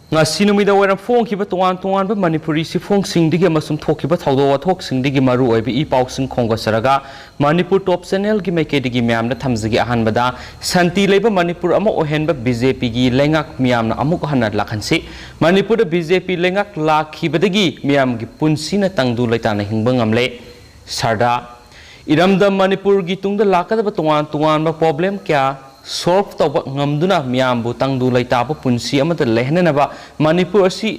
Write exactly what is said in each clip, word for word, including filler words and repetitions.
ꯉꯁꯤ ꯅꯨꯃꯤꯗꯥꯡ ꯋꯥꯏꯔꯝ ꯐꯣꯡꯈꯤꯕ ꯇꯣꯉꯥꯟ ꯇꯣꯉꯥꯟꯕ ꯃꯅꯤꯄꯨꯔꯤ ꯆꯦꯐꯣꯡꯁꯤꯡꯗꯒꯤ ꯑꯃꯁꯨꯡ ꯊꯣꯛꯈꯤꯕ ꯊꯧꯗꯣꯛ ꯋꯥꯊꯣꯛꯁꯤꯡꯗꯒꯤ ꯃꯔꯨ ꯑꯣꯏꯕ ꯏ ꯄꯥꯎꯁꯤꯡ ꯈꯣꯝꯒꯠꯆꯔꯒ ꯃꯅꯤꯄꯨꯔ ꯇꯣꯞ ꯆꯦꯅꯦꯜꯒꯤ ꯃꯥꯏꯀꯩꯗꯒꯤ ꯃꯌꯥꯝꯗ ꯊꯝꯖꯒꯦ꯫ ꯑꯍꯥꯟꯕꯗ, ꯁꯥꯟꯇꯤ ꯂꯩꯕ ꯃꯅꯤꯄꯨꯔ ꯑꯃ ꯑꯣꯏꯍꯟꯕ ꯕꯤ ꯖꯦ ꯄꯤꯒꯤ ꯂꯩꯉꯥꯛ ꯃꯤꯌꯥꯝꯅ ꯑꯃꯨꯛ ꯍꯟꯅ ꯂꯥꯛꯍꯟꯁꯤ꯫ ꯃꯅꯤꯄꯨꯔꯗ ꯕꯤ ꯖꯦ ꯄꯤ ꯂꯩꯉꯥꯛ ꯂꯥꯛꯈꯤꯕꯗꯒꯤ ꯃꯤꯌꯥꯝꯒꯤ ꯄꯨꯟꯁꯤꯅ ꯇꯪꯗꯨ ꯂꯩꯇꯥꯅ ꯍꯤꯡꯕ ꯉꯝꯂꯦ꯫ ꯁꯔꯗꯥ, ꯏꯔꯝꯗꯝ ꯃꯅꯤꯄꯨꯔꯒꯤ ꯇꯨꯡꯗ ꯂꯥꯛꯀꯗꯕ ꯇꯣꯉꯥꯟ ꯇꯣꯉꯥꯟꯕ ꯄ꯭ꯔꯣꯕ꯭ꯂꯦꯝ ꯀꯌꯥ ꯁꯣꯜꯚ ꯇꯧꯕ ꯉꯝꯗꯨꯅ ꯃꯤꯌꯥꯝꯕꯨ ꯇꯪꯗꯨ ꯂꯩꯇꯥꯕ ꯄꯨꯟꯁꯤ ꯑꯃꯗ ꯂꯩꯍꯟꯅꯅꯕ, ꯃꯅꯤꯄꯨꯔ ꯑꯁꯤ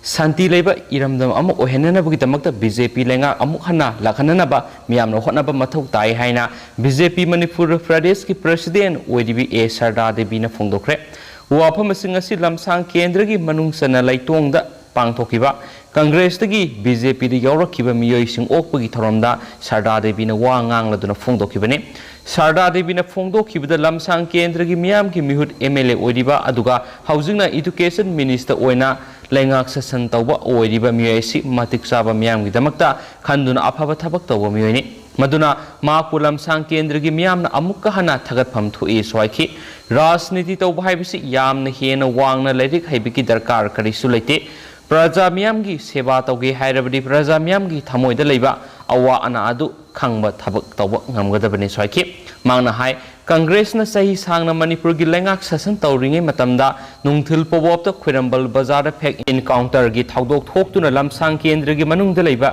ꯁꯥꯟꯇꯤ ꯂꯩꯕ ꯏꯔꯝꯗꯝ ꯑꯃ ꯑꯣꯏꯍꯟꯅꯅꯕꯒꯤꯗꯃꯛꯇ ꯕꯤ ꯖꯦ ꯄꯤ ꯂꯩꯉꯥꯛ ꯑꯃꯨꯛ ꯍꯟꯅ ꯂꯥꯛꯍꯟꯅꯅꯕ ꯃꯤꯌꯥꯝꯅ ꯍꯣꯠꯅꯕ ꯃꯊꯧ ꯇꯥꯏ ꯍꯥꯏꯅ ꯕꯤ ꯖꯦ ꯄꯤ ꯃꯅꯤꯄꯨꯔ ꯄ꯭ꯔꯗꯦꯁꯀꯤ ꯄ꯭ꯔꯁꯤꯗꯦꯟ ꯑꯣꯏꯔꯤꯕꯤ ꯑꯦ ꯁꯔꯗꯥ ꯗꯦꯕꯤꯅ ꯐꯣꯡꯗꯣꯛꯈ꯭ꯔꯦ꯫ ꯋꯥꯐꯝ ꯑꯁꯤꯡ ꯑꯁꯤ ꯂꯝꯁꯥꯡ ꯀꯦꯟꯗ꯭ꯔꯒꯤ ꯃꯅꯨꯡ ꯆꯟꯅ ꯂꯩꯇꯣꯡꯗ ꯄꯥꯡꯊꯣꯛꯈꯤꯕ ꯀꯪꯒ꯭ꯔꯦꯁꯇꯒꯤ ꯕꯤ ꯖꯦ ꯄꯤꯗ ꯌꯥꯎꯔꯛꯈꯤꯕ ꯃꯤꯑꯣꯏꯁꯤꯡ ꯑꯣꯛꯄꯒꯤ ꯊꯧꯔꯝꯗ ꯁꯔꯗꯥ ꯗꯦꯕꯤꯅ ꯋꯥ ꯉꯥꯡꯂꯗꯨꯅ ꯐꯣꯡꯗꯣꯛꯈꯤꯕꯅꯤ꯫ ꯁꯔꯗꯥ ꯗꯦꯕꯤꯅ ꯐꯣꯡꯗꯣꯛꯈꯤꯕꯗ ꯂꯝꯁꯥꯡ ꯀꯦꯟꯗ꯭ꯔꯒꯤ ꯃꯤꯌꯥꯝꯒꯤ ꯃꯤꯍꯨꯠ ꯑꯦꯝ ꯑꯦꯜ ꯑꯦ ꯑꯣꯏꯔꯤꯕ ꯑꯗꯨꯒ ꯍꯧꯖꯤꯛꯅ ꯏꯗꯨꯀꯦꯁꯟ ꯃꯤꯅꯤꯁꯇꯔ ꯑꯣꯏꯅ ꯂꯩꯉꯥꯛ ꯁꯥꯁꯟ ꯇꯧꯕ ꯑꯣꯏꯔꯤꯕ ꯃꯤꯑꯣꯏ ꯑꯁꯤ ꯃꯇꯤꯛ ꯆꯥꯕ ꯃꯤꯌꯥꯝꯒꯤꯗꯃꯛꯇ ꯈꯟꯗꯨꯅ ꯑꯐꯕ ꯊꯕꯛ ꯇꯧꯕ ꯃꯤꯑꯣꯏꯅꯤ꯫ ꯃꯗꯨꯅ ꯃꯍꯥꯛꯄꯨ ꯂꯝꯁꯥꯡ ꯀꯦꯟꯗ꯭ꯔꯒꯤ ꯃꯤꯌꯥꯝꯅ ꯑꯃꯨꯛꯀ ꯍꯟꯅ ꯊꯥꯒꯠꯐꯝ ꯊꯣꯛꯏꯁꯨ ꯍꯥꯏꯈꯤ꯫ ꯔꯥꯖꯅꯤꯇꯤ ꯇꯧꯕ ꯍꯥꯏꯕꯁꯤ ꯌꯥꯝꯅ ꯍꯦꯟꯅ ꯋꯥꯡꯅ ꯂꯥꯏꯔꯤꯛ ꯍꯩꯕꯒꯤ ꯗꯔꯀꯥꯔ ꯀꯔꯤꯁꯨ ꯂꯩꯇꯦ꯫ ꯄ꯭ꯔꯖꯥ ꯃꯤꯌꯥꯝꯒꯤ ꯁꯦꯕꯥ ꯇꯧꯒꯦ ꯍꯥꯏꯔꯕꯗꯤ ꯄ꯭ꯔꯖꯥ ꯃꯤꯌꯥꯝꯒꯤ ꯊꯃꯣꯏꯗ ꯂꯩꯕ ꯑꯋꯥ ꯑꯅꯥ ꯑꯗꯨ ꯈꯪꯕ ꯊꯕꯛ ꯇꯧꯕ ꯉꯝꯒꯗꯕꯅꯤꯁꯨ ꯍꯥꯏꯈꯤ꯫ ꯃꯍꯥꯛꯅ ꯍꯥꯏ, ꯀꯪꯒ꯭ꯔꯦꯁꯅ ꯆꯍꯤ ꯁꯥꯡꯅ ꯃꯅꯤꯄꯨꯔꯒꯤ ꯂꯩꯉꯥꯛ ꯁꯥꯁꯟ ꯇꯧꯔꯤꯉꯩ ꯃꯇꯝꯗ ꯅꯨꯡꯊꯤꯜ ꯄꯣꯕꯣꯞꯇ ꯈ꯭ꯋꯥꯏꯔꯝꯕꯟ ꯕꯖꯥꯔꯗ ꯐꯦꯛ ꯏꯟꯀꯥꯎꯟꯇꯔꯒꯤ ꯊꯧꯗꯣꯛ ꯊꯣꯛꯇꯨꯅ ꯂꯝꯁꯥꯡ ꯀꯦꯟꯗ꯭ꯔꯒꯤ ꯃꯅꯨꯡꯗ ꯂꯩꯕ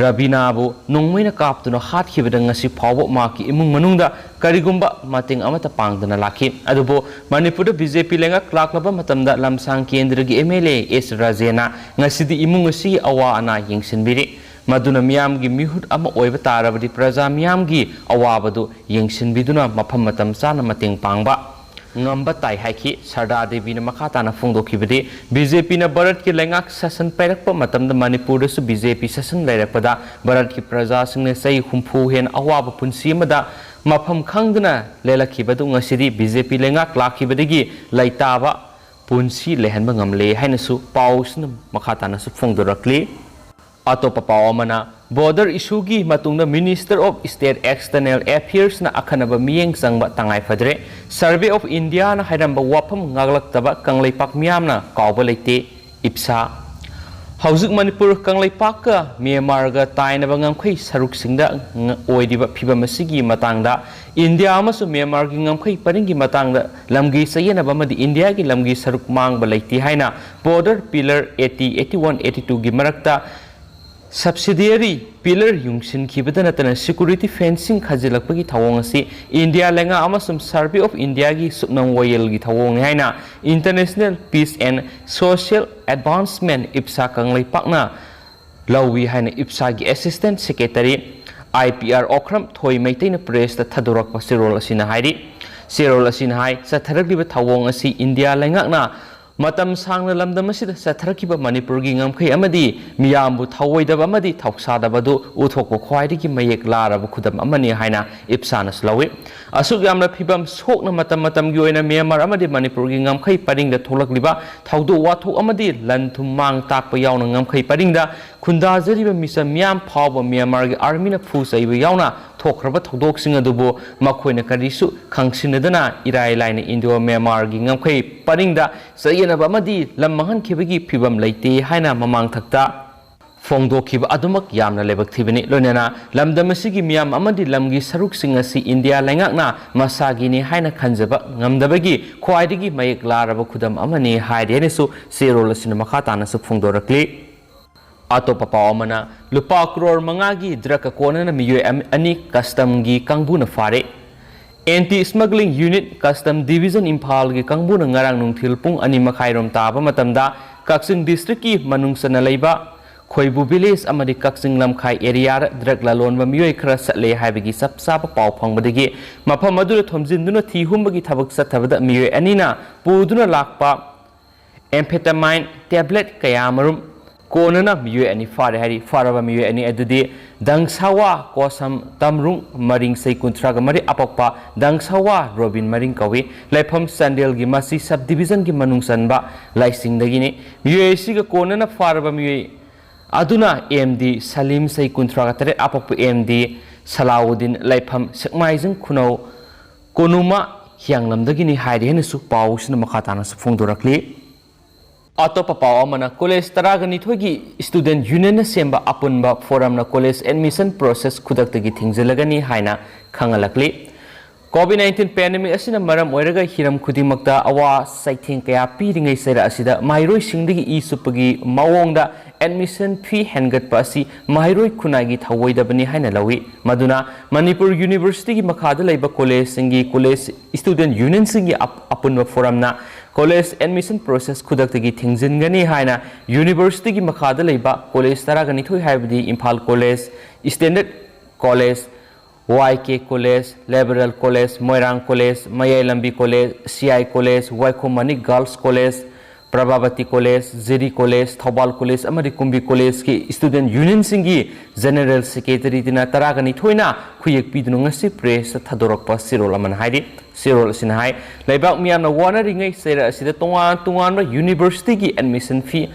ꯔꯕꯤꯅꯥꯕꯨ ꯅꯣꯡꯃꯩꯅ ꯀꯥꯞꯇꯨꯅ ꯍꯥꯠꯈꯤꯕꯗ ꯉꯁꯤ ꯐꯥꯎꯕ ꯃꯍꯥꯛꯀꯤ ꯏꯃꯨꯡ ꯃꯅꯨꯡꯗ ꯀꯔꯤꯒꯨꯝꯕ ꯃꯇꯦꯡ ꯑꯃꯠꯇ ꯄꯥꯡꯗꯅ ꯂꯥꯛꯈꯤ꯫ ꯑꯗꯨꯕꯨ ꯃꯅꯤꯄꯨꯔꯗ ꯕꯤ ꯖꯦ ꯄꯤ ꯂꯩꯉꯥꯛ ꯂꯥꯛꯂꯕ ꯃꯇꯝꯗ ꯂꯝꯁꯥꯡ ꯀꯦꯟꯗ꯭ꯔꯒꯤ ꯑꯦꯝ ꯑꯦꯜ ꯑꯦ ꯑꯦꯁ ꯔꯥꯖꯦꯅ ꯉꯁꯤꯗꯤ ꯏꯃꯨꯡ ꯑꯁꯤꯒꯤ ꯑꯋꯥ ꯑꯅꯥ ꯌꯦꯡꯁꯤꯟꯕꯤꯔꯤ꯫ ꯃꯗꯨꯅ ꯃꯤꯌꯥꯝꯒꯤ ꯃꯤꯍꯨꯠ ꯑꯃ ꯑꯣꯏꯕ ꯇꯥꯔꯕꯗꯤ ꯄ꯭ꯔꯖꯥ ꯃꯤꯌꯥꯝꯒꯤ ꯑꯋꯥꯕꯗꯨ ꯌꯦꯡꯁꯤꯟꯕꯤꯗꯨꯅ ꯃꯐꯝ ꯃꯇꯝ ꯆꯥꯅ ꯃꯇꯦꯡ ꯄꯥꯡꯕ ꯉꯝꯕ ꯇꯥꯏ ꯍꯥꯏꯈꯤ꯫ ꯁꯔꯗꯥ ꯗꯦꯕꯤꯅ ꯃꯈꯥ ꯇꯥꯅ ꯐꯣꯡꯗꯣꯛꯈꯤꯕꯗꯤ, ꯕꯤ ꯖꯦ ꯄꯤꯅ ꯚꯥꯔꯠꯀꯤ ꯂꯩꯉꯥꯛ ꯁꯥꯁꯟ ꯄꯥꯏꯔꯛꯄ ꯃꯇꯝꯗ ꯃꯅꯤꯄꯨꯔꯗꯁꯨ ꯕꯤ ꯖꯦ ꯄꯤ ꯁꯥꯁꯟ ꯂꯩꯔꯛꯄꯗ ꯚꯥꯔꯠꯀꯤ ꯄ꯭ꯔꯖꯥꯁꯤꯡꯅ ꯆꯍꯤ ꯍꯨꯝꯐꯨ ꯍꯦꯟꯅ ꯑꯋꯥꯕ ꯄꯨꯟꯁꯤ ꯑꯃꯗ ꯃꯐꯝ ꯈꯪꯗꯅ ꯂꯦꯜꯂꯛꯈꯤꯕꯗꯨ ꯉꯁꯤꯗꯤ ꯕꯤ ꯖꯦ ꯄꯤ ꯂꯩꯉꯥꯛ ꯂꯥꯛꯈꯤꯕꯗꯒꯤ ꯂꯩꯇꯥꯕ ꯄꯨꯟꯁꯤ ꯂꯩꯍꯟꯕ ꯉꯝꯂꯦ ꯍꯥꯏꯅꯁꯨ ꯄꯥꯎꯁꯤꯅ ꯃꯈꯥ ꯇꯥꯅꯁꯨ ꯐꯣꯡꯗꯣꯔꯛꯂꯤ꯫ ꯑꯇꯣꯞꯄ ꯄꯥꯎ ꯑꯃꯅ, Border issueꯒꯤ ꯃꯇꯨꯡꯗ Minister of State External Affairsꯅ ꯑꯈꯟꯅꯕ ꯃꯤꯠꯌꯦꯡ ꯆꯪꯕ ꯇꯉꯥꯏ ꯐꯗ꯭ꯔꯦ꯫ Survey of Indiaꯅ ꯍꯥꯏꯔꯝꯕ ꯋꯥꯐꯝ ꯉꯥꯛꯂꯛꯇꯕ ꯀꯪꯂꯩꯄꯥꯛ ꯃꯤꯌꯥꯝꯅ ꯀꯥꯎꯕ ꯂꯩꯇꯦ꯫ ꯏꯞꯁꯥ꯫ ꯍꯧꯖꯤꯛ ꯃꯅꯤꯄꯨꯔ ꯀꯪꯂꯩꯄꯥꯛꯀ ꯃ꯭ꯌꯥꯟꯃꯥꯔꯒ ꯇꯥꯏꯅꯕ ꯉꯝꯈꯩ ꯁꯔꯨꯛꯁꯤꯡꯗ ꯉ-, ꯑꯣꯏꯔꯤꯕ ꯐꯤꯕꯝ ꯑꯁꯤꯒꯤ ꯃꯇꯥꯡꯗ ꯏꯟꯗꯤꯌꯥ ꯑꯃꯁꯨꯡ ꯃ꯭ꯌꯥꯟꯃꯥꯔꯒꯤ ꯉꯝꯈꯩ ꯄꯔꯤꯡꯒꯤ ꯃꯇꯥꯡꯗ ꯂꯝꯒꯤ ꯆꯌꯦꯠꯅꯕ ꯑꯃꯗꯤ ꯏꯟꯗꯤꯌꯥꯒꯤ ꯂꯝꯒꯤ ꯁꯔꯨꯛ ꯃꯥꯡꯕ ꯂꯩꯇꯦ ꯍꯥꯏꯅ Border Pillar eighty, eighty-one, eighty-twoꯒꯤ ꯃꯔꯛꯇ subsidiary pillar ꯌꯨꯡꯁꯤꯟꯈꯤꯕꯗ ꯅꯠꯇꯅ security fencing ꯈꯥꯖꯤꯜꯂꯛꯄꯒꯤ ꯊꯧꯑꯣꯡ ꯑꯁꯤ ꯏꯟꯗꯤꯌꯥ ꯂꯩꯉꯥꯛ ꯑꯃꯁꯨꯡ Survey of Indiaꯒꯤ ꯁꯨꯞꯅꯝ ꯋꯥꯌꯦꯜꯒꯤ ꯊꯧꯑꯣꯡꯅꯤ ꯍꯥꯏꯅ International Peace and Social Advancement, ꯏꯞꯁꯥ ꯀꯪꯂꯩꯄꯥꯛꯅ ꯂꯧꯏ ꯍꯥꯏꯅ ꯏꯞꯁꯥꯒꯤ Assistant Secretary, IPR ꯑꯣꯀ꯭ꯔꯝ ꯊꯣꯏ ꯃꯩꯇꯩꯅ pressꯇ ꯊꯥꯗꯣꯔꯛꯄ ꯆꯦꯔꯣꯜ ꯑꯁꯤꯅ ꯍꯥꯏꯔꯤ꯫ ꯆꯦꯔꯣꯜ ꯑꯁꯤꯅ ꯍꯥꯏ, ꯆꯠꯊꯔꯛꯂꯤꯕ ꯊꯧꯑꯣꯡ ꯑꯁꯤ ꯏꯟꯗꯤꯌꯥ ꯂꯩꯉꯥꯛꯅ ꯃꯇꯝ ꯁꯥꯡꯅ ꯂꯝꯗꯝ ꯑꯁꯤꯗ ꯆꯠꯊꯔꯛꯈꯤꯕ ꯃꯅꯤꯄꯨꯔꯒꯤ ꯉꯝꯈꯩ ꯑꯃꯗꯤ ꯃꯤꯌꯥꯝꯕꯨ ꯊꯧꯑꯣꯏꯗꯕ ꯑꯃꯗꯤ ꯊꯧꯁꯥꯗꯕ ꯑꯗꯨ ꯎꯠꯊꯣꯛꯄ ꯈ꯭ꯋꯥꯏꯗꯒꯤ ꯃꯌꯦꯛ ꯂꯥꯔꯕ ꯈꯨꯗꯝ ꯑꯃꯅꯤ ꯍꯥꯏꯅ ꯏꯞꯁꯥꯅꯁꯨ ꯂꯧꯏ꯫ ꯑꯁꯨꯛ ꯌꯥꯝꯅ ꯐꯤꯕꯝ ꯁꯣꯛꯅ ꯃꯇꯝ ꯃꯇꯝꯒꯤ ꯑꯣꯏꯅ ꯃ꯭ꯌꯥꯟꯃꯥꯔ ꯑꯃꯗꯤ ꯃꯅꯤꯄꯨꯔꯒꯤ ꯉꯝꯈꯩ ꯄꯔꯤꯡꯗ ꯊꯣꯛꯂꯛꯂꯤꯕ ꯊꯧꯗꯣꯛ ꯋꯥꯊꯣꯛ ꯑꯃꯗꯤ ꯂꯟ ꯊꯨꯝ ꯃꯥꯡ ꯇꯥꯛꯄ ꯌꯥꯎꯅ ꯉꯝꯈꯩ ꯄꯔꯤꯡꯗ ꯈꯨꯟꯗꯥꯖꯔꯤꯕ ꯃꯤꯆꯝ ꯃꯤꯌꯥꯝ ꯐꯥꯎꯕ ꯃ꯭ꯌꯥꯟꯃꯥꯔꯒꯤ ꯑꯥꯔꯃꯤꯅ ꯐꯨ ꯆꯩꯕ ꯌꯥꯎꯅ ꯊꯣꯛꯈ꯭ꯔꯕ ꯊꯧꯗꯣꯛꯁꯤꯡ ꯑꯗꯨꯕꯨ ꯃꯈꯣꯏꯅ ꯀꯔꯤꯁꯨ ꯈꯪꯁꯤꯟꯅꯗꯅ ꯏꯔꯥꯏ ꯂꯥꯏꯅ ꯏꯟꯗꯣ ꯃ꯭ꯌꯥꯟꯃꯥꯔꯒꯤ ꯉꯝꯈꯩ ꯄꯔꯤꯡꯗ ꯆꯌꯦꯠꯅꯕ ꯑꯃꯗꯤ ꯂꯝ ꯃꯥꯡꯍꯟꯈꯤꯕꯒꯤ ꯐꯤꯕꯝ ꯂꯩꯇꯦ ꯍꯥꯏꯅ ꯃꯃꯥꯡꯊꯛꯇ ꯐꯣꯡꯗꯣꯛꯈꯤꯕ ꯑꯗꯨꯃꯛ ꯌꯥꯝꯅ ꯂꯥꯏꯕꯛ ꯊꯤꯕꯅꯤ꯫ ꯂꯣꯏꯅꯅ ꯂꯝꯗꯝ ꯑꯁꯤꯒꯤ ꯃꯤꯌꯥꯝ ꯑꯃꯗꯤ ꯂꯝꯒꯤ ꯁꯔꯨꯛꯁꯤꯡ ꯑꯁꯤ ꯏꯟꯗꯤꯌꯥ ꯂꯩꯉꯥꯛꯅ ꯃꯁꯥꯒꯤꯅꯤ ꯍꯥꯏꯅ ꯈꯟꯖꯕ ꯉꯝꯗꯕꯒꯤ ꯈ꯭ꯋꯥꯏꯗꯒꯤ ꯃꯌꯦꯛ ꯂꯥꯔꯕ ꯈꯨꯗꯝ ꯑꯃꯅꯤ ꯍꯥꯏꯔꯤ ꯍꯥꯏꯅꯁꯨ ꯆꯦꯔꯣꯜ ꯑꯁꯤꯅ ꯃꯈꯥ ꯇꯥꯅꯁꯨ ꯐꯣꯡꯗꯣꯔꯛꯂꯤ꯫ ꯑꯇꯣꯞꯄ ꯄꯥꯎ ꯑꯃꯅ, ꯂꯨꯄꯥ ꯀ꯭ꯔꯣꯔ ꯃꯉꯥꯒꯤ drugꯀ ꯀꯣꯟꯅꯅ ꯃꯤꯑꯣꯏ ꯑꯝ-, ꯑꯅꯤ customꯒꯤ ꯀꯥꯡꯕꯨꯅ ꯐꯥꯔꯦ꯫ Anti Smuggling Unit, Custom Division ꯏꯝꯐꯥꯜꯒꯤ ꯀꯥꯡꯕꯨꯅ ꯉꯔꯥꯡ ꯅꯨꯡꯊꯤꯜ ꯄꯨꯡ ꯑꯅꯤ ꯃꯈꯥꯏꯔꯣꯝ ꯇꯥꯕ ꯃꯇꯝꯗ ꯀꯛꯆꯤꯡ districtꯀꯤ ꯃꯅꯨꯡ ꯆꯟꯅ ꯂꯩꯕ ꯈꯣꯏꯕꯨ village ꯑꯃꯗꯤ ꯀꯛꯆꯤꯡ ꯂꯝꯈꯥꯏ areaꯗ drug ꯂꯂꯣꯟꯕ ꯃꯤꯑꯣꯏ ꯈꯔ ꯆꯠꯂꯦ ꯍꯥꯏꯕꯒꯤ ꯆꯞ ꯆꯥꯕ ꯄꯥꯎ ꯐꯪꯕꯗꯒꯤ ꯃꯐꯝ ꯑꯗꯨꯗ ꯊꯣꯝꯖꯤꯟꯗꯨꯅ ꯊꯤ ꯍꯨꯝꯕꯒꯤ ꯊꯕꯛ ꯆꯠꯊꯕꯗ ꯃꯤꯑꯣꯏ ꯑꯅꯤꯅ ꯄꯨꯗꯨꯅ ꯂꯥꯛꯄ amphetamine tablet ꯀꯌꯥ ꯃꯔꯨꯝ ꯀꯣꯟꯅꯅ ꯃꯤꯑꯣꯏ ꯑꯅꯤ ꯐꯥꯔꯦ ꯍꯥꯏꯔꯤ꯫ ꯐꯥꯔꯕ ꯃꯤꯑꯣꯏ ꯑꯅꯤ ꯑꯗꯨꯗꯤ ꯗꯪꯁꯥꯋꯥ ꯀꯣꯁꯝ ꯇꯝꯔꯨꯡ, ꯃꯔꯤꯡ ꯆꯍꯤ ꯀꯨꯟꯊ꯭ꯔꯥꯒ ꯃꯔꯤ, ꯑꯄꯣꯛꯄ ꯗꯪꯁꯥꯋꯥ ꯔꯣꯕꯤꯟ ꯃꯔꯤꯡ ꯀꯧꯏ꯫ ꯂꯩꯐꯝ ꯆꯥꯟꯗꯦꯜꯒꯤ ꯃꯁꯤ sub divisionꯒꯤ ꯃꯅꯨꯡ ꯆꯟꯕ ꯂꯥꯏꯁꯤꯡꯗꯒꯤꯅꯤ꯫ ꯃꯤꯑꯣꯏ ꯑꯁꯤꯒ ꯀꯣꯟꯅꯅ ꯐꯥꯔꯕ ꯃꯤꯑꯣꯏ ꯑꯗꯨꯅ ꯑꯦꯝ ꯗꯤ ꯁꯂꯤꯝ, ꯆꯍꯤ ꯀꯨꯟꯊ꯭ꯔꯥꯒ ꯇꯔꯦꯠ, ꯑꯄꯣꯛꯄ ꯑꯦꯝ ꯗꯤ ꯁꯂꯥꯎꯗꯤꯟ, ꯂꯩꯐꯝ ꯁꯦꯛꯃꯥꯏꯖꯤꯡ ꯈꯨꯅꯧ ꯀꯣꯅꯨꯃ ꯍꯤꯌꯥꯡꯂꯝꯗꯒꯤꯅꯤ ꯍꯥꯏꯔꯤ ꯍꯥꯏꯅꯁꯨ ꯄꯥꯎ ꯑꯁꯤꯅ ꯃꯈꯥ ꯇꯥꯅꯁꯨ ꯐꯣꯡꯗꯣꯔꯛꯂꯤ꯫ ꯑꯇꯣꯞꯄ ꯄꯥꯎ ꯑꯃꯅ, ꯀꯣꯂꯦꯖ ꯇꯔꯥꯒ ꯅꯤꯊꯣꯏꯒꯤ ꯁ꯭ꯇꯨꯗꯦꯟꯠ ꯌꯨꯅꯤꯌꯟꯅ ꯁꯦꯝꯕ ꯑꯄꯨꯟꯕ ꯐꯣꯔꯝꯅ ꯀꯣꯂꯦꯖ ꯑꯦꯗꯃꯤꯁꯟ ꯄ꯭ꯔꯣꯁꯦꯁ ꯈꯨꯗꯛꯇꯒꯤ ꯊꯤꯡꯖꯤꯜꯂꯒꯅꯤ ꯍꯥꯏꯅ ꯈꯪꯍꯜꯂꯛꯂꯤ꯫ ꯀꯣꯚꯤꯗ ꯅꯥꯏꯟꯇꯤꯟ ꯄꯦꯟꯗꯦꯃꯤꯛ ꯑꯁꯤꯅ ꯃꯔꯝ ꯑꯣꯏꯔꯒ ꯍꯤꯔꯝ ꯈꯨꯗꯤꯡꯃꯛꯇ ꯑꯋꯥ ꯆꯩꯊꯦꯡ ꯀꯌꯥ ꯄꯤꯔꯤꯉꯩ ꯆꯩꯔꯥꯛ ꯑꯁꯤꯗ ꯃꯍꯩꯔꯣꯏꯁꯤꯡꯗꯒꯤ ꯏ ꯆꯨꯞꯄꯒꯤ ꯃꯑꯣꯡꯗ ꯑꯦꯗꯃꯤꯁꯟ ꯐꯤ ꯍꯦꯟꯒꯠꯄ ꯑꯁꯤ ꯃꯍꯩꯔꯣꯏ ꯈꯨꯟꯅꯥꯏꯒꯤ ꯊꯧꯑꯣꯏꯗꯕꯅꯤ ꯍꯥꯏꯅ ꯂꯧꯏ꯫ ꯃꯗꯨꯅ ꯃꯅꯤꯄꯨꯔ ꯌꯨꯅꯤꯚꯔꯁꯤꯇꯤꯒꯤ ꯃꯈꯥꯗ ꯂꯩꯕ ꯀꯣꯂꯦꯖꯁꯤꯡꯒꯤ ꯀꯣꯂꯦꯖ ꯁ꯭ꯇꯨꯗꯦꯟꯠ ꯌꯨꯅꯤꯌꯟꯁꯤꯡꯒꯤ ꯑꯞ-, ꯑꯄꯨꯟꯕ ꯐꯣꯔꯝꯅ ꯀꯣꯂꯦꯖ ꯑꯦꯗꯃꯤꯁꯟ ꯄ꯭ꯔꯣꯁꯦꯁ ꯈꯨꯗꯛꯇꯒꯤ ꯊꯤꯡꯖꯤꯟꯒꯅꯤ ꯍꯥꯏꯅ ꯌꯨꯅꯤꯚꯔꯁꯤꯇꯤꯒꯤ ꯃꯈꯥꯗ ꯂꯩꯕ ꯀꯣꯂꯦꯖ ꯇꯔꯥꯒ ꯅꯤꯊꯣꯏ ꯍꯥꯏꯕꯗꯤ ꯏꯝꯐꯥꯜ ꯀꯣꯂꯦꯖ, ꯁ꯭ꯇꯦꯟꯗꯔꯗ ꯀꯣꯂꯦꯖ, ꯋꯥꯏ ꯀꯦ ꯀꯣꯂꯦꯖ, ꯂꯤꯕꯔꯦꯜ ꯀꯣꯂꯦꯖ, ꯃꯣꯏꯔꯥꯡ ꯀꯣꯂꯦꯖ, ꯃꯌꯥꯏ ꯂꯝꯕꯤ ꯀꯣꯂꯦꯖ, ꯁꯤ ꯑꯥꯏ ꯀꯣꯂꯦꯖ, ꯋꯥꯏꯈꯣꯝ money girls college, Prabhavati college, ꯖꯤꯔꯤ ꯀꯣꯂꯦꯖ, ꯊꯧꯕꯥꯜ ꯀꯣꯂꯦꯖ ꯑꯃꯗꯤ ꯀꯨꯝꯕꯤ ꯀꯣꯂꯦꯖꯀꯤ ꯁ꯭ꯇꯨꯗꯦꯟꯠ ꯌꯨꯅꯤꯌꯟꯁꯤꯡꯒꯤ ꯖꯦꯅꯔꯦꯜ ꯁꯦꯀ꯭ꯔꯦꯇꯔꯤꯗꯨꯅ ꯇꯔꯥꯒ ꯅꯤꯊꯣꯏꯅ ꯈꯨꯌꯦꯛ ꯄꯤꯗꯨꯅ ꯉꯁꯤ ꯄ꯭ꯔꯦꯁꯇ ꯊꯥꯗꯣꯔꯛꯄ ꯆꯦꯔꯣꯜ ꯑꯃꯅ ꯍꯥꯏꯔꯤ꯫ ꯆꯦꯔꯣꯜ ꯑꯁꯤꯅ ꯍꯥꯏ, ꯂꯩꯕꯥꯛ ꯃꯤꯌꯥꯝꯅ ꯋꯥꯅꯔꯤꯉꯩ ꯆꯩꯔꯥꯛ ꯑꯁꯤꯗ ꯇꯣꯉꯥꯟ ꯇꯣꯉꯥꯟꯕ ꯌꯨꯅꯤꯚꯔꯁꯤꯇꯤꯒꯤ ꯑꯦꯗꯃꯤꯁꯟ ꯐꯤ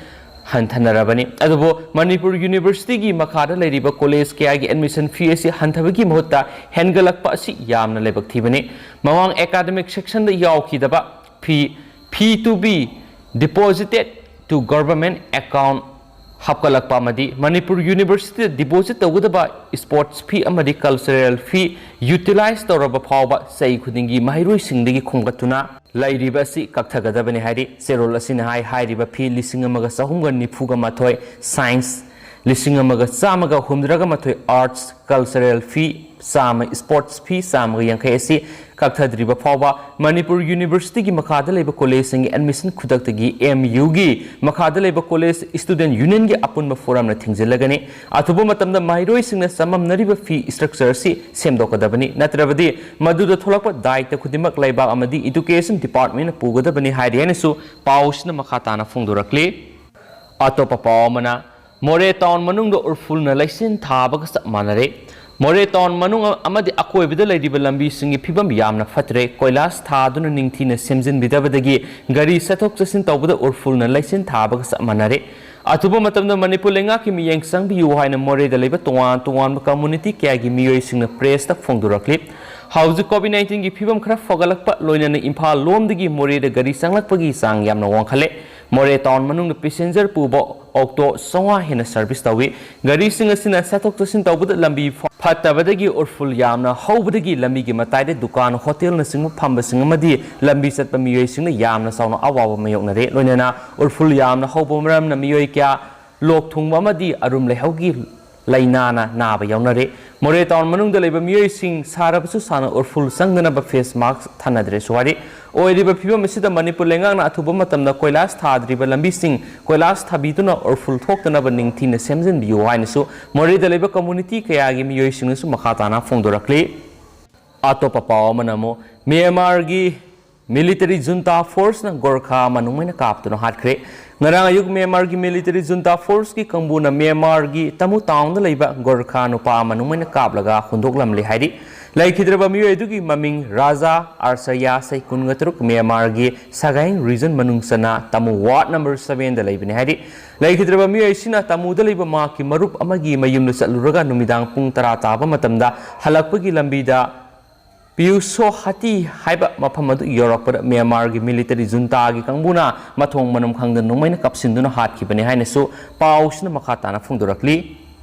ꯍꯟꯊꯅꯔꯕꯅꯤ꯫ ꯑꯗꯨꯕꯨ ꯃꯅꯤꯄꯨꯔ ꯌꯨꯅꯤꯚꯔꯁꯤꯇꯤꯒꯤ ꯃꯈꯥꯗ ꯂꯩꯔꯤꯕ ꯀꯣꯂꯦꯖ ꯀꯌꯥꯒꯤ ꯑꯦꯗꯃꯤꯁꯟ ꯐꯤ ꯑꯁꯤ ꯍꯟꯊꯕꯒꯤ ꯃꯍꯨꯠꯇ ꯍꯦꯟꯒꯠꯂꯛꯄ ꯑꯁꯤ ꯌꯥꯝꯅ ꯂꯥꯏꯕꯛ ꯊꯤꯕꯅꯤ꯫ ꯃꯃꯥꯡ ꯑꯦꯀꯥꯗꯃꯤꯛ ꯁꯦꯁꯟꯗ ꯌꯥꯎꯈꯤꯗꯕ fee, fee to be deposited to government account ꯍꯥꯞꯀꯠꯂꯛꯄ ꯑꯃꯗꯤ ꯃꯅꯤꯄꯨꯔ ꯌꯨꯅꯤꯚꯔꯁꯤꯇꯤꯗ ꯗꯤꯄꯣꯖꯤꯠ ꯇꯧꯒꯗꯕ ꯁ꯭ꯄꯣꯔꯠꯁ ꯐꯤ ꯑꯃꯗꯤ ꯀꯜꯆꯔꯦꯜ ꯐꯤ ꯌꯨꯇꯤꯂꯥꯏꯖ ꯇꯧꯔꯕ ꯐꯥꯎꯕ ꯆꯍꯤ ꯈꯨꯗꯤꯡꯒꯤ ꯃꯍꯩꯔꯣꯏꯁꯤꯡꯗꯒꯤ ꯈꯣꯝꯒꯠꯇꯨꯅ ꯂꯩꯔꯤꯕ ꯑꯁꯤ ꯀꯛꯊꯒꯗꯕꯅꯤ ꯍꯥꯏꯔꯤ꯫ ꯆꯦꯔꯣꯜ ꯑꯁꯤꯅ ꯍꯥꯏ, ꯍꯥꯏꯔꯤꯕ ꯐꯤ ꯂꯤꯁꯤꯡ ꯑꯃꯒ ꯆꯍꯨꯝꯒ ꯅꯤꯐꯨꯒ ꯃꯥꯊꯣꯏ ꯁꯥꯏꯟꯁ, ꯂꯤꯁꯤꯡ ꯑꯃꯒ ꯆꯥꯝꯃꯒ ꯍꯨꯝꯗ꯭ꯔꯥꯒ ꯃꯥꯊꯣꯏ ꯑꯥꯔꯠꯁ, ꯀꯜꯆꯔꯦꯜ ꯐꯤ ꯆꯥꯝꯃ, ꯁ꯭ꯄꯣꯔꯠꯁ ꯐꯤ ꯆꯥꯝꯃꯒ ꯌꯥꯡꯈꯩ ꯑꯁꯤ ꯀꯛꯊꯗ꯭ꯔꯤꯕ ꯐꯥꯎꯕ ꯃꯅꯤꯄꯨꯔ ꯌꯨꯅꯤꯚꯔꯁꯤꯇꯤꯒꯤ ꯃꯈꯥꯗ ꯂꯩꯕ ꯀꯣꯂꯦꯖꯁꯤꯡꯒꯤ ꯑꯦꯗꯃꯤꯁꯟ ꯈꯨꯗꯛꯇꯒꯤ ꯑꯦꯝ ꯌꯨꯒꯤ ꯃꯈꯥꯗ ꯂꯩꯕ ꯀꯣꯂꯦꯖ ꯁ꯭ꯇꯨꯗꯦꯟꯠ ꯌꯨꯅꯤꯌꯟꯒꯤ ꯑꯄꯨꯟꯕ ꯐꯣꯔꯝꯅ ꯊꯤꯡꯖꯤꯜꯂꯒꯅꯤ꯫ ꯑꯊꯨꯕ ꯃꯇꯝꯗ ꯃꯍꯩꯔꯣꯏꯁꯤꯡꯅ ꯆꯃꯝꯅꯔꯤꯕ ꯐꯤ ꯁ꯭ꯇ꯭ꯔꯛꯆꯔ ꯑꯁꯤ ꯁꯦꯝꯗꯣꯛꯀꯗꯕꯅꯤ, ꯅꯠꯇ꯭ꯔꯕꯗꯤ ꯃꯗꯨꯗ ꯊꯣꯛꯂꯛꯄ ꯗꯥꯏꯇ ꯈꯨꯗꯤꯡꯃꯛ ꯂꯩꯕꯥꯛ ꯑꯃꯗꯤ ꯏꯗꯨꯀꯦꯁꯟ ꯗꯤꯄꯥꯔꯠꯃꯦꯟꯅ ꯄꯨꯒꯗꯕꯅꯤ ꯍꯥꯏꯔꯤ ꯍꯥꯏꯅꯁꯨ ꯄꯥꯎꯁꯤꯅ ꯃꯈꯥ ꯇꯥꯅ ꯐꯣꯡꯗꯣꯔꯛꯂꯤ꯫ ꯑꯇꯣꯞꯄ ꯄꯥꯎ ꯑꯃꯅ, ꯃꯣꯔꯦ ꯇꯥꯎꯟ ꯃꯅꯨꯡꯗ ꯎꯔꯐꯨꯜꯅ ꯂꯩꯆꯤꯟ ꯊꯥꯕꯒ ꯆꯞ ꯃꯥꯟꯅꯔꯦ꯫ ꯃꯣꯔꯦ ꯇꯥꯎꯟ ꯃꯅꯨꯡ ꯑꯃꯗꯤ ꯑꯀꯣꯏꯕꯗ ꯂꯩꯔꯤꯕ ꯂꯝꯕꯤꯁꯤꯡꯒꯤ ꯐꯤꯕꯝ ꯌꯥꯝꯅ ꯐꯠꯇ꯭ꯔꯦ꯫ ꯀꯣꯏꯂꯥꯁ ꯊꯥꯗꯨꯅ ꯅꯤꯡꯊꯤꯅ ꯁꯦꯝꯖꯤꯟꯕꯤꯗꯕꯗꯒꯤ ꯒꯥꯔꯤ ꯆꯠꯊꯣꯛ ꯆꯠꯁꯤꯟ ꯇꯧꯕꯗ ꯎꯔꯐꯨꯜꯅ ꯂꯩꯆꯤꯟ ꯊꯥꯕꯒ ꯆꯞ ꯃꯥꯟꯅꯔꯦ꯫ ꯑꯊꯨꯕ ꯃꯇꯝꯗ ꯃꯅꯤꯄꯨꯔ ꯂꯩꯉꯥꯛꯀꯤ ꯃꯤꯠꯌꯦꯡ ꯆꯪꯕꯤꯌꯨ ꯍꯥꯏꯅ ꯃꯣꯔꯦꯗ ꯂꯩꯕ ꯇꯣꯉꯥꯟ ꯇꯣꯉꯥꯟꯕ ꯀꯝꯃꯨꯅꯤꯇꯤ ꯀꯌꯥꯒꯤ ꯃꯤꯑꯣꯏꯁꯤꯡꯅ ꯄ꯭ꯔꯦꯁꯇ ꯐꯣꯡꯗꯣꯔꯛꯂꯤ꯫ ꯍꯧꯖꯤꯛ ꯀꯣꯚꯤꯗ ꯅꯥꯏꯟꯇꯤꯟꯒꯤ ꯐꯤꯕꯝ ꯈꯔ ꯐꯒꯠꯂꯛꯄ ꯂꯣꯏꯅꯅ ꯏꯝꯐꯥꯜ ꯂꯣꯝꯗꯒꯤ ꯃꯣꯔꯦꯗ ꯒꯥꯔꯤ ꯆꯪꯂꯛꯄꯒꯤ ꯆꯥꯡ ꯌꯥꯝꯅ ꯋꯥꯡꯈꯠꯂꯦ꯫ ꯃꯣꯔꯦ ꯇꯥꯎꯟ ꯃꯅꯨꯡꯗ ꯄꯦꯁꯦꯟꯖꯔ ꯄꯨꯕ ꯑꯣꯛꯇꯣ ꯆꯥꯝꯃꯉꯥ ꯍꯦꯟꯅ ꯁꯔꯚꯤꯁ ꯇꯧꯏ꯫ ꯒꯥꯔꯤꯁꯤꯡ ꯑꯁꯤꯅ ꯆꯠꯊꯣꯛ ꯆꯠꯁꯤꯟ ꯇꯧꯕꯗ ꯂꯝꯕꯤ ꯐ-, ꯐꯠꯇꯕꯗꯒꯤ ꯎꯔꯐꯨꯜ ꯌꯥꯝꯅ ꯍꯧꯕꯗꯒꯤ ꯂꯝꯕꯤꯒꯤ ꯃꯇꯥꯏꯗ ꯗꯨꯀꯥꯟ, ꯍꯣꯇꯦꯜꯅꯆꯤꯡꯕ ꯐꯝꯕꯁꯤꯡ ꯑꯃꯗꯤ ꯂꯝꯕꯤ ꯆꯠꯄ ꯃꯤꯑꯣꯏꯁꯤꯡꯅ ꯌꯥꯝꯅ ꯆꯥꯎꯅ ꯑꯋꯥꯕ ꯃꯥꯌꯣꯛꯅꯔꯦ꯫ ꯂꯣꯏꯅꯅ ꯎꯔꯐꯨꯜ ꯌꯥꯝꯅ ꯍꯧꯕ ꯃꯔꯝꯅ ꯃꯤꯑꯣꯏ ꯀꯌꯥ ꯂꯣꯛ ꯊꯨꯡꯕ ꯑꯃꯗꯤ ꯑꯔꯨꯝ ꯂꯩꯍꯧꯒꯤ ꯂꯥꯏꯅꯥꯅ ꯅꯥꯕ ꯌꯥꯎꯅꯔꯦ꯫ ꯃꯣꯔꯦ ꯇꯥꯎꯟ ꯃꯅꯨꯡꯗ ꯂꯩꯕ ꯃꯤꯑꯣꯏꯁꯤꯡ ꯁꯥꯔꯕꯁꯨ ꯁꯥꯅ ꯎꯔꯐꯨꯜ ꯆꯪꯗꯅꯕ ꯐꯦꯁ ꯃꯥꯁꯛ ꯊꯥꯅꯗ꯭ꯔꯦꯁꯨ ꯍꯥꯏꯔꯤ꯫ ꯑꯣꯏꯔꯤꯕ ꯐꯤꯕꯝ ꯑꯁꯤꯗ ꯃꯅꯤꯄꯨꯔ ꯂꯩꯉꯥꯛꯅ ꯑꯊꯨꯕ ꯃꯇꯝꯗ ꯀꯣꯏꯂꯥꯁ ꯊꯥꯗ꯭ꯔꯤꯕ ꯂꯝꯕꯤꯁꯤꯡ ꯀꯣꯏꯂꯥꯁ ꯊꯥꯕꯤꯗꯨꯅ ꯎꯔꯐꯨꯜ ꯊꯣꯛꯇꯅꯕ ꯅꯤꯡꯊꯤꯅ ꯁꯦꯝꯖꯤꯟꯕꯤꯌꯨ ꯍꯥꯏꯅꯁꯨ ꯃꯣꯔꯦꯗ ꯂꯩꯕ ꯀꯝꯃꯨꯅꯤꯇꯤ ꯀꯌꯥꯒꯤ ꯃꯤꯑꯣꯏꯁꯤꯡꯅꯁꯨ ꯃꯈꯥ ꯇꯥꯅ ꯐꯣꯡꯗꯣꯔꯛꯂꯤ꯫ ꯑꯇꯣꯞꯄ ꯄꯥꯎ ꯑꯃꯅ ꯑꯃꯨꯛ ꯃ꯭ꯌꯥꯟꯃꯥꯔꯒꯤ ꯃꯤꯂꯤꯇꯔꯤ ꯖꯨꯟꯇꯥ ꯐꯣꯔꯁꯅ ꯒꯣꯔꯈꯥ ꯑꯃ ꯅꯣꯡꯃꯩꯅ ꯀꯥꯞꯇꯨꯅ ꯍꯥꯠꯈ꯭ꯔꯦ꯫ ꯉꯔꯥꯡ ꯑꯌꯨꯛ ꯃ꯭ꯌꯥꯟꯃꯥꯔꯒꯤ ꯃꯤꯂꯤꯇꯔꯤ ꯖꯨꯟꯇꯥ ꯐꯣꯔꯁꯀꯤ ꯀꯥꯡꯕꯨꯅ ꯃ꯭ꯌꯥꯟꯃꯥꯔꯒꯤ ꯇꯃꯨ ꯇꯥꯎꯟꯗ ꯂꯩꯕ ꯒꯣꯔꯈꯥ ꯅꯨꯄꯥ ꯑꯃ ꯅꯣꯡꯃꯩꯅ ꯀꯥꯞꯂꯒ ꯍꯨꯟꯗꯣꯛꯂꯝꯂꯦ ꯍꯥꯏꯔꯤ꯫ ꯂꯩꯈꯤꯗ꯭ꯔꯕ ꯃꯤꯑꯣꯏ ꯑꯗꯨꯒꯤ ꯃꯃꯤꯡ ꯔꯥꯖꯥ ꯑꯥꯔꯁꯌꯥ, ꯆꯍꯤ ꯀꯨꯟꯒ ꯇꯔꯨꯛ, ꯃ꯭ꯌꯥꯟꯃꯥꯔꯒꯤ ꯁꯒꯥꯏꯡ ꯔꯤꯖꯟ ꯃꯅꯨꯡ ꯆꯟꯅ ꯇꯃꯨ ꯋꯥꯔꯗ ꯅꯝꯕꯔ ꯁꯚꯦꯟꯗ ꯂꯩꯕꯅꯤ ꯍꯥꯏꯔꯤ꯫ ꯂꯩꯈꯤꯗ꯭ꯔꯕ ꯃꯤꯑꯣꯏ ꯑꯁꯤꯅ ꯇꯃꯨꯗ ꯂꯩꯕ ꯃꯍꯥꯛꯀꯤ ꯃꯔꯨꯞ ꯑꯃꯒꯤ ꯃꯌꯨꯝꯗ ꯆꯠꯂꯨꯔꯒ ꯅꯨꯃꯤꯗꯥꯡ ꯄꯨꯡ ꯇꯔꯥ ꯇꯥꯕ ꯃꯇꯝꯗ ꯍꯜꯂꯛꯄꯒꯤ ꯂꯝꯕꯤꯗ ꯄꯤꯌꯨꯁꯣ ꯍꯥꯇꯤ ꯍꯥꯏꯕ ꯃꯐꯝ ꯑꯗꯨ ꯌꯧꯔꯛꯄꯗ ꯃ꯭ꯌꯥꯟꯃꯥꯔꯒꯤ ꯃꯤꯂꯤꯇꯔꯤ ꯖꯨꯟꯇꯥꯒꯤ ꯀꯥꯡꯕꯨꯅ ꯃꯊꯣꯡ ꯃꯔꯝ ꯈꯪꯗꯅ ꯅꯣꯡꯃꯩꯅ ꯀꯥꯞꯁꯤꯟꯗꯨꯅ ꯍꯥꯠꯈꯤꯕꯅꯤ ꯍꯥꯏꯅꯁꯨ ꯄꯥꯎꯁꯤꯅ ꯃꯈꯥ ꯇꯥꯅ ꯐꯣꯡꯗꯣꯔꯛꯂꯤ꯫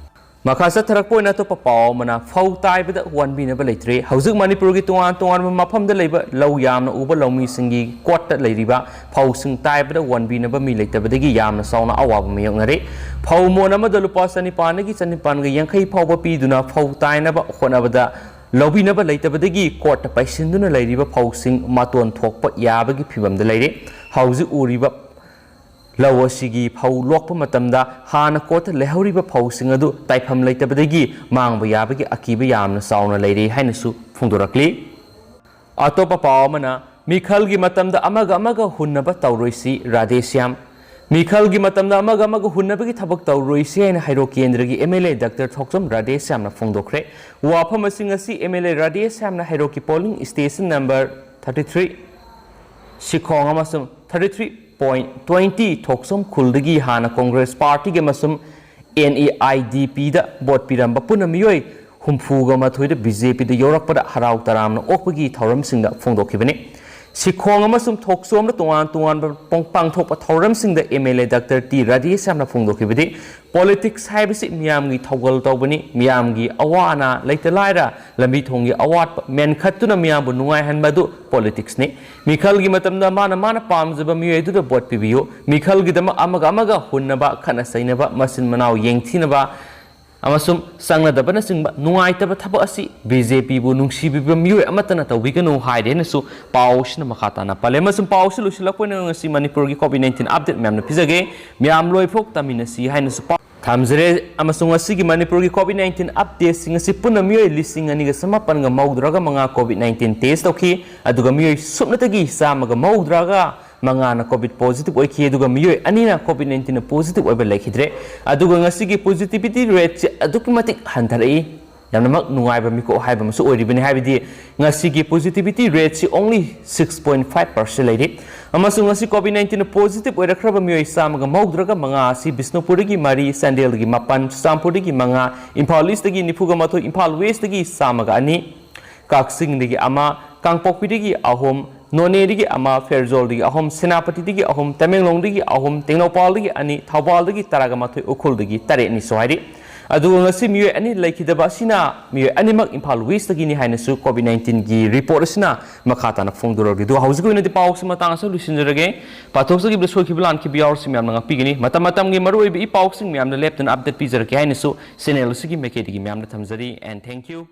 ꯃꯈꯥ ꯆꯠꯊꯔꯛꯄ ꯑꯣꯏꯅ ꯑꯇꯣꯞꯄ ꯄꯥꯎ ꯑꯃꯅ, ꯐꯧ ꯇꯥꯏꯕꯗ ꯋꯥꯟꯕꯤꯅꯕ ꯂꯩꯇ꯭ꯔꯦ꯫ ꯍꯧꯖꯤꯛ ꯃꯅꯤꯄꯨꯔꯒꯤ ꯇꯣꯉꯥꯟ ꯇꯣꯉꯥꯟꯕ ꯃꯐꯝꯗ ꯂꯩꯕ ꯂꯧ ꯌꯥꯝꯅ ꯎꯕ ꯂꯧꯃꯤꯁꯤꯡꯒꯤ ꯀꯣꯠꯇ ꯂꯩꯔꯤꯕ ꯐꯧꯁꯤꯡ ꯇꯥꯏꯕꯗ ꯋꯥꯟꯕꯤꯅꯕ ꯃꯤ ꯂꯩꯇꯕꯗꯒꯤ ꯌꯥꯝꯅ ꯆꯥꯎꯅ ꯑꯋꯥꯕ ꯃꯥꯌꯣꯛꯅꯔꯦ꯫ ꯐꯧ ꯃꯣꯟ ꯑꯃꯗ ꯂꯨꯄꯥ ꯆꯅꯤꯄꯥꯟꯗꯒꯤ ꯆꯅꯤꯄꯥꯟꯒ ꯌꯥꯡꯈꯩ ꯐꯥꯎꯕ ꯄꯤꯗꯨꯅ ꯐꯧ ꯇꯥꯏꯅꯕ ꯍꯣꯠꯅꯕꯗ ꯂꯧꯕꯤꯅꯕ ꯂꯩꯇꯕꯗꯒꯤ ꯀꯣꯠꯇ ꯄꯩꯁꯤꯟꯗꯨꯅ ꯂꯩꯔꯤꯕ ꯐꯧꯁꯤꯡ ꯃꯇꯣꯟ ꯊꯣꯛꯄ ꯌꯥꯕꯒꯤ ꯐꯤꯕꯝꯗ ꯂꯩꯔꯦ꯫ ꯍꯧꯖꯤꯛ ꯎꯔꯤꯕ ꯂꯧ ꯑꯁꯤꯒꯤ ꯐꯧ ꯂꯣꯛꯄ ꯃꯇꯝꯗ ꯍꯥꯟꯅ ꯀꯣꯠꯇ ꯂꯩꯍꯧꯔꯤꯕ ꯐꯧꯁꯤꯡ ꯑꯗꯨ ꯇꯥꯏꯐꯝ ꯂꯩꯇꯕꯗꯒꯤ ꯃꯥꯡꯕ ꯌꯥꯕꯒꯤ ꯑꯀꯤꯕ ꯌꯥꯝꯅ ꯆꯥꯎꯅ ꯂꯩꯔꯦ ꯍꯥꯏꯅꯁꯨ ꯐꯣꯡꯗꯣꯔꯛꯂꯤ꯫ ꯑꯇꯣꯞꯄ ꯄꯥꯎ ꯑꯃꯅ, ꯃꯤꯈꯜꯒꯤ ꯃꯇꯝꯗ ꯑꯃꯒ ꯑꯃꯒ ꯍꯨꯟꯅꯕ ꯇꯧꯔꯣꯏꯁꯤ, ꯔꯥꯙꯦꯁ꯭ꯌꯥꯝ꯫ ꯃꯤꯈꯜꯒꯤ ꯃꯇꯝꯗ ꯑꯃꯒ ꯑꯃꯒ ꯍꯨꯟꯅꯕꯒꯤ ꯊꯕꯛ ꯇꯧꯔꯣꯏꯁꯤ ꯍꯥꯏꯅ ꯍꯩꯔꯣꯛ ꯀꯦꯟꯗ꯭ꯔꯒꯤ M L A Doctor ꯊꯣꯛꯆꯣꯝ ꯔꯥꯙꯦꯁ꯭ꯌꯥꯝꯅ ꯐꯣꯡꯗꯣꯛꯈ꯭ꯔꯦ꯫ ꯋꯥꯐꯝ ꯑꯁꯤ ꯉꯁꯤ M L A ꯔꯥꯙꯦꯁ꯭ꯌꯥꯝꯅ ꯍꯩꯔꯣꯛꯀꯤ polling station number thirty three Sikhong ꯑꯃꯁꯨꯡ thirty three point twenty ꯊꯣꯛꯆꯣꯝ ꯈꯨꯜꯗꯒꯤ ꯍꯥꯟꯅ Congress party ꯒꯤ ꯑꯃꯁꯨꯡ N A I D P the vote ꯄꯤꯔꯝꯕ ꯄꯨꯟꯅ ꯃꯤꯑꯣꯏ ꯍꯨꯝꯐꯨꯒ ꯃꯥꯊꯣꯏꯗ B J P ꯗ ꯌꯧꯔꯛꯄꯗ ꯍꯔꯥꯎ ꯇꯔꯥꯝꯅ ꯑꯣꯛꯄꯒꯤ ꯊꯧꯔꯝꯁꯤꯡꯗ ꯐꯣꯡꯗꯣꯛꯈꯤꯕꯅꯤ꯫ ꯁꯤꯈꯣꯡ ꯑꯃꯁꯨꯡ ꯊꯣꯛꯆꯣꯝꯗ ꯇꯣꯉꯥꯟ ꯇꯣꯉꯥꯟꯕ ꯄꯣꯡ-, ꯄꯥꯡꯊꯣꯛꯄ ꯊꯧꯔꯝꯁꯤꯡꯗ M L A Doctor T ꯔꯥꯙꯦꯁ꯭ꯌꯥꯝꯅ ꯐꯣꯡꯗꯣꯛꯈꯤꯕꯗꯤ, politics ꯍꯥꯏꯕꯁꯤ ꯃꯤꯌꯥꯝꯒꯤ ꯊꯧꯒꯜ ꯇꯧꯕꯅꯤ, ꯃꯤꯌꯥꯝꯒꯤ ꯑꯋꯥ ꯑꯅꯥ, ꯂꯩꯇ ꯂꯥꯏꯔ, ꯂꯝꯕꯤ ꯊꯣꯡꯒꯤ ꯑꯋꯥꯠꯄ ꯃꯦꯟꯈꯠꯇꯨꯅ ꯃꯤꯌꯥꯝꯕꯨ ꯅꯨꯡꯉꯥꯏꯍꯟꯕ ꯑꯗꯨ politics ꯅꯤ꯫ ꯃꯤꯈꯜꯒꯤ ꯃꯇꯝꯗ ꯃꯥꯅ ꯃꯥꯅ ꯄꯥꯝꯖꯕ ꯃꯤꯑꯣꯏ ꯑꯗꯨꯗ vote ꯄꯤꯕꯤꯌꯨ꯫ ꯃꯤꯈꯜꯒꯤꯗꯃꯛ ꯑꯃꯒ ꯑꯃꯒ ꯍꯨꯟꯅꯕ, ꯈꯠꯅ ꯆꯩꯅꯕ, ꯃꯆꯤꯟ ꯃꯅꯥꯎ ꯌꯦꯡꯊꯤꯅꯕ, ꯑꯃꯁꯨꯡ ꯆꯪꯅꯗꯕꯅꯆꯤꯡꯕ ꯅꯨꯡꯉꯥꯏꯇꯕ ꯊꯕꯛ ꯑꯁꯤ B J P ꯕꯨ ꯅꯨꯡꯁꯤꯕꯤꯕ ꯃꯤꯑꯣꯏ ꯑꯃꯠꯇꯅ ꯇꯧꯕꯤꯒꯅꯨ ꯍꯥꯏꯔꯦ ꯍꯥꯏꯅꯁꯨ ꯄꯥꯎꯁꯤꯅ ꯃꯈꯥ ꯇꯥꯅ ꯄꯜꯂꯦ꯫ ꯑꯃꯁꯨꯡ ꯄꯥꯎꯁꯤ ꯂꯣꯏꯁꯤꯜꯂꯛꯄ ꯑꯣꯏꯅ ꯉꯁꯤ ꯃꯅꯤꯄꯨꯔꯒꯤ COVID nineteen update ꯃꯌꯥꯝꯅ ꯄꯤꯖꯒꯦ꯫ ꯃꯌꯥꯝ ꯂꯣꯏꯐꯥꯎ ꯇꯝꯃꯤꯟꯅꯁꯤ ꯍꯥꯏꯅꯁꯨ ꯄꯥꯎ ꯊꯝꯖꯔꯦ꯫ ꯑꯃꯁꯨꯡ ꯉꯁꯤꯒꯤ ꯃꯅꯤꯄꯨꯔꯒꯤ COVID nineteen update ꯁꯤꯡ ꯑꯁꯤ ꯄꯨꯟꯅ ꯃꯤꯑꯣꯏ ꯂꯤꯁꯤꯡ ꯑꯅꯤꯒ ꯆꯃꯥꯄꯟꯒ ꯃꯧꯗ꯭ꯔꯥꯒ ꯃꯉꯥ COVID nineteen test ꯇꯧꯈꯤ꯫ ꯑꯗꯨꯒ ꯃꯤꯑꯣꯏ ꯁꯨꯞꯅꯇꯒꯤ ꯆꯥꯝꯃꯒ ꯃꯧꯗ꯭ꯔꯥꯒ ꯃꯉꯥꯅ COVID positive ꯑꯣꯏꯈꯤ, ꯑꯗꯨꯒ ꯃꯤꯑꯣꯏ ꯑꯅꯤꯅ COVID nineteen positive ꯑꯣꯏꯕ ꯂꯩꯈꯤꯗ꯭ꯔꯦ꯫ ꯑꯗꯨꯒ ꯉꯁꯤꯒꯤ positivity rate ꯁꯤ ꯑꯗꯨꯛꯀꯤ ꯃꯇꯤꯛ ꯍꯟꯊꯔꯛꯏ꯫ ꯌꯥꯝꯅꯃꯛ ꯅꯨꯡꯉꯥꯏꯕ ꯃꯤꯀꯨꯞ ꯍꯥꯏꯕ ꯑꯃꯁꯨ ꯑꯣꯏꯔꯤꯕꯅꯤ, ꯍꯥꯏꯕꯗꯤ ꯉꯁꯤꯒꯤ positivity rate ꯁꯤ only six point five percent ꯂꯩꯔꯤ꯫ ꯑꯃꯁꯨꯡ ꯉꯁꯤ COVID nineteen positive ꯑꯣꯏꯔꯛꯈ꯭ꯔꯕ ꯃꯤꯑꯣꯏ ꯆꯥꯝꯃꯒ ꯃꯧꯗ꯭ꯔꯥꯒ ꯃꯉꯥ ꯑꯁꯤ ꯕꯤꯁꯅꯨꯄꯨꯔꯗꯒꯤ ꯃꯔꯤ, ꯆꯥꯟꯗꯦꯜꯗꯒꯤ ꯃꯥꯄꯟ, ꯆꯨꯔꯆꯥꯟꯄꯨꯔꯗꯒꯤ ꯃꯉꯥ, ꯏꯝꯐꯥꯜ ꯏꯁꯇꯒꯤ ꯅꯤꯐꯨꯒ ꯃꯥꯊꯣꯏ, ꯏꯝꯐꯥꯜ ꯋꯦꯁꯇꯒꯤ ꯆꯥꯝꯃꯒ ꯑꯅꯤ, ꯀꯛꯆꯤꯡꯗꯒꯤ ꯑꯃ, ꯀꯥꯡꯄꯣꯛꯄꯤꯗꯒꯤ ꯑꯍꯨꯝ, ꯅꯣꯅꯦꯗꯒꯤ ꯑꯃ, ꯐꯦꯔꯖꯣꯜꯗꯒꯤ ꯑꯍꯨꯝ, ꯁꯦꯅꯥꯄꯇꯤꯗꯒꯤ ꯑꯍꯨꯝ, ꯇꯃꯦꯡꯂꯣꯡꯗꯒꯤ ꯑꯍꯨꯝ, ꯇꯦꯡꯅꯧꯄꯥꯜꯗꯒꯤ ꯑꯅꯤ, ꯊꯧꯕꯥꯜꯗꯒꯤ ꯇꯔꯥꯒ ꯃꯥꯊꯣꯏ, ꯎꯈ꯭ꯔꯨꯜꯗꯒꯤ ꯇꯔꯦꯠꯅꯤꯁꯨ ꯍꯥꯏꯔꯤ꯫ ꯑꯗꯨꯒ ꯉꯁꯤ ꯃꯤꯑꯣꯏ ꯑꯅꯤ ꯂꯩꯈꯤꯗꯕ ꯑꯁꯤꯅ ꯃꯤꯑꯣꯏ ꯑꯅꯤꯃꯛ ꯏꯝꯐꯥꯜ ꯋꯦꯁꯇꯒꯤꯅꯤ ꯍꯥꯏꯅꯁꯨ COVID nineteen ꯒꯤ report ꯑꯁꯤꯅ ꯃꯈꯥ ꯇꯥꯅ ꯐꯣꯡꯗꯣꯔꯛꯂꯤ꯫ ꯑꯗꯨꯒ ꯍꯧꯖꯤꯛꯀꯤ ꯑꯣꯏꯅꯗꯤ ꯄꯥꯎꯁꯤ ꯃꯇꯥꯡ ꯑꯁꯤꯗ ꯂꯣꯏꯁꯤꯟꯖꯔꯒꯦ꯫ ꯄꯥꯊꯣꯛꯆꯈꯤꯕꯗ ꯁꯣꯏꯈꯤꯕ ꯂꯥꯟꯈꯤꯕ ꯌꯥꯎꯔꯁꯨ ꯃꯌꯥꯝꯅ ꯉꯥꯛꯄꯤꯒꯅꯤ꯫ ꯃꯇꯝ ꯃꯇꯝꯒꯤ ꯃꯔꯨꯑꯣꯏꯕ ꯏ ꯄꯥꯎꯁꯤꯡ ꯃꯌꯥꯝꯅ ꯂꯦꯞꯇꯅ update ꯄꯤꯖꯔꯛꯀꯦ ꯍꯥꯏꯅꯁꯨ channel ꯑꯁꯤꯒꯤ ꯃꯥꯏꯀꯩꯗꯒꯤ ꯃꯌꯥꯝꯅ ꯊꯝꯖꯔꯤ꯫ And thank you꯫